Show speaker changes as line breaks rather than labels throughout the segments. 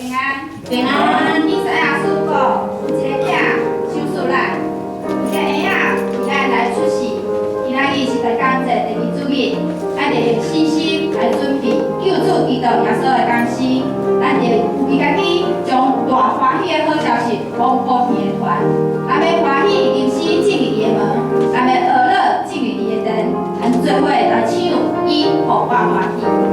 平安。
平安。
以賽亞書講，有一个囝手術咱，有一个嬰仔為咱來出世。今仔日是大工節第二主日，咱就用信心來準備救主基督耶穌的降生。咱就有伊家己將大歡喜的好消息往普天的傳。咱欲歡喜吟詩進入伊的門，咱欲樂樂進入伊的殿，咱做伙來唱，伊予我歡喜。
我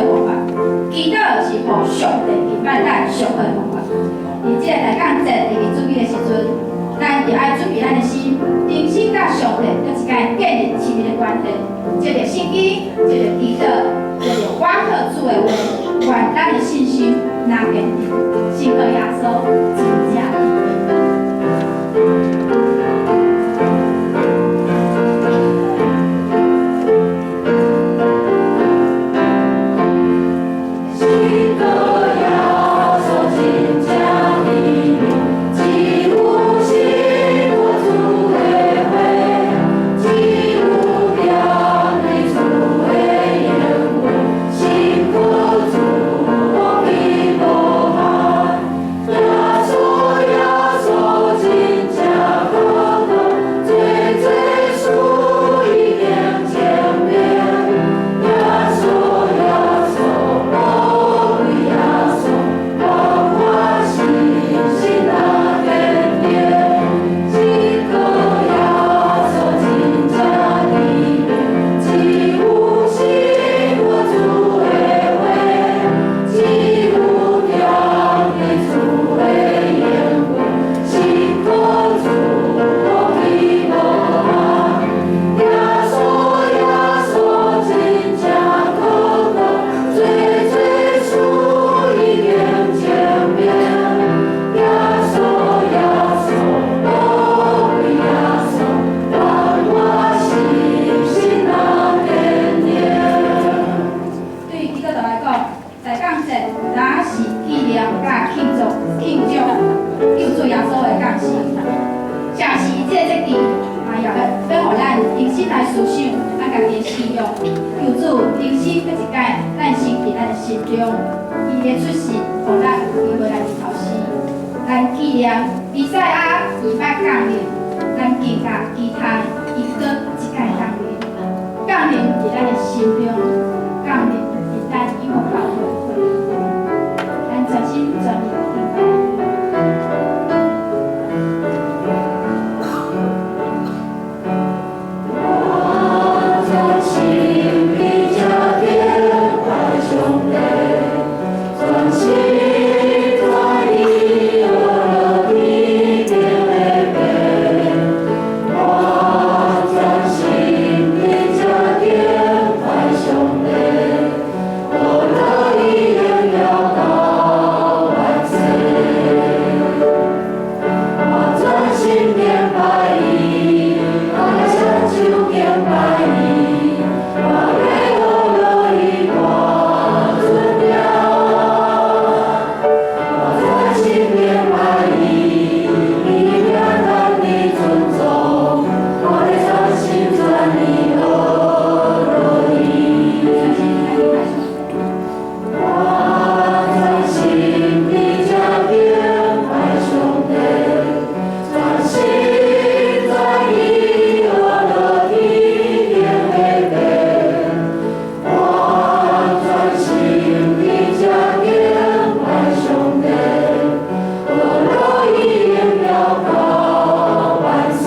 的方法。祈禱是予上帝明白咱上好的方法。佇這個大降節第二主日的時陣，咱就愛準備咱的心，重新佮上帝閣一擺建立親密的關係。藉著聖經，藉著祈禱，藉著倚靠主的話，願咱的信心若堅定，信靠耶穌真正甜蜜。
信靠耶穌真正甜蜜，只有信靠主的話，只有踮佇主的應允，信靠主福氣無限。耶穌耶穌真正可靠，做做事伊定證明。耶穌耶穌寶貴耶穌，願我信心若堅定。信靠耶穌真正甜蜜，只有信靠主的話，只有踮佇主的應允，信靠主福氣無限。耶穌耶穌真正可靠，做做事伊定證明。耶穌耶穌寶貴耶穌，願我信心若堅定。
對基督徒來講，大降節若是紀念佮慶祝救主耶穌的降生，正是這個節期，嘛也欲予咱重新來思想咱家己的信仰。求主重新閣一擺誕生佇咱的心中，伊的出世，予咱有機會來日頭生。咱紀念彌賽亞二擺降臨，咱更加期待伊閣一擺降臨，降臨佇咱的心中，降臨佇咱永和教會會裡。咱全心全意敬拜。
我專心佇這敬拜上帝，專心專意學樂天頂的父。我專心佇這敬拜上帝，學樂伊榮耀到萬世。我專心敬拜伊，我來雙手敬拜伊，我欲學樂伊大尊名。我專心敬拜伊，伊名咱的尊崇，我欲專心專意學樂伊。
全心來敬拜上帝。
我專心佇這敬拜上帝，專心專意學樂天頂的父。我專心佇這敬拜上帝，學樂伊榮耀到萬世。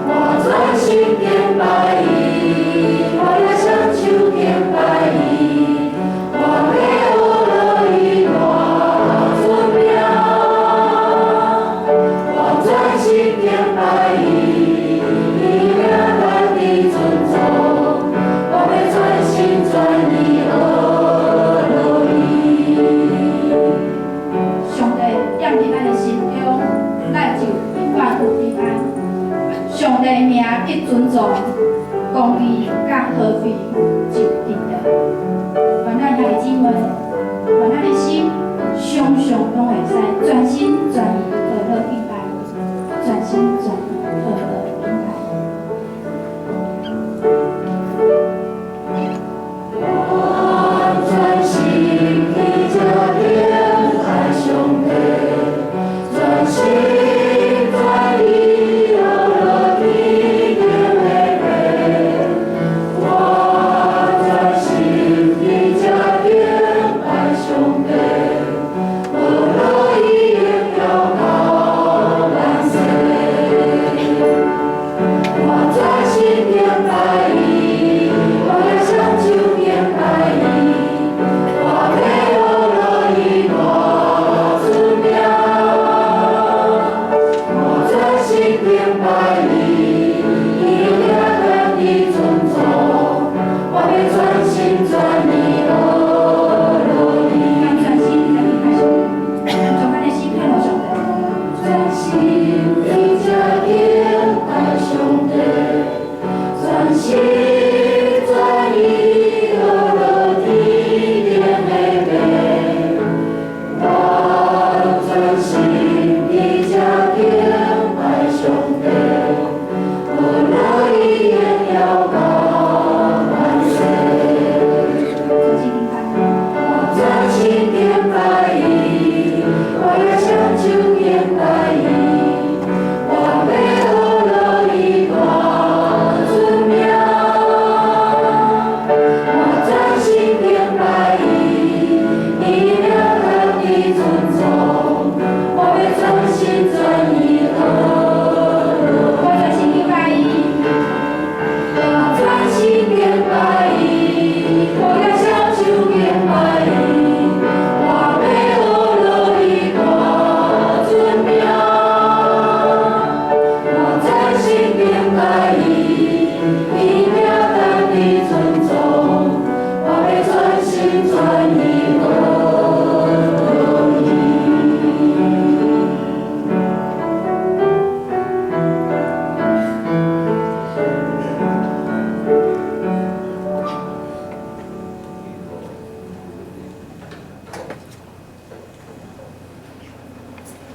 我專心敬拜伊，我來雙手敬拜伊，我欲學樂伊大尊名。我專心敬拜伊，伊名咱的尊崇，我欲專心專意學樂伊。
上帝踮佇咱的心中，咱就永遠有平安。上帝的名得尊崇，公義佮和平，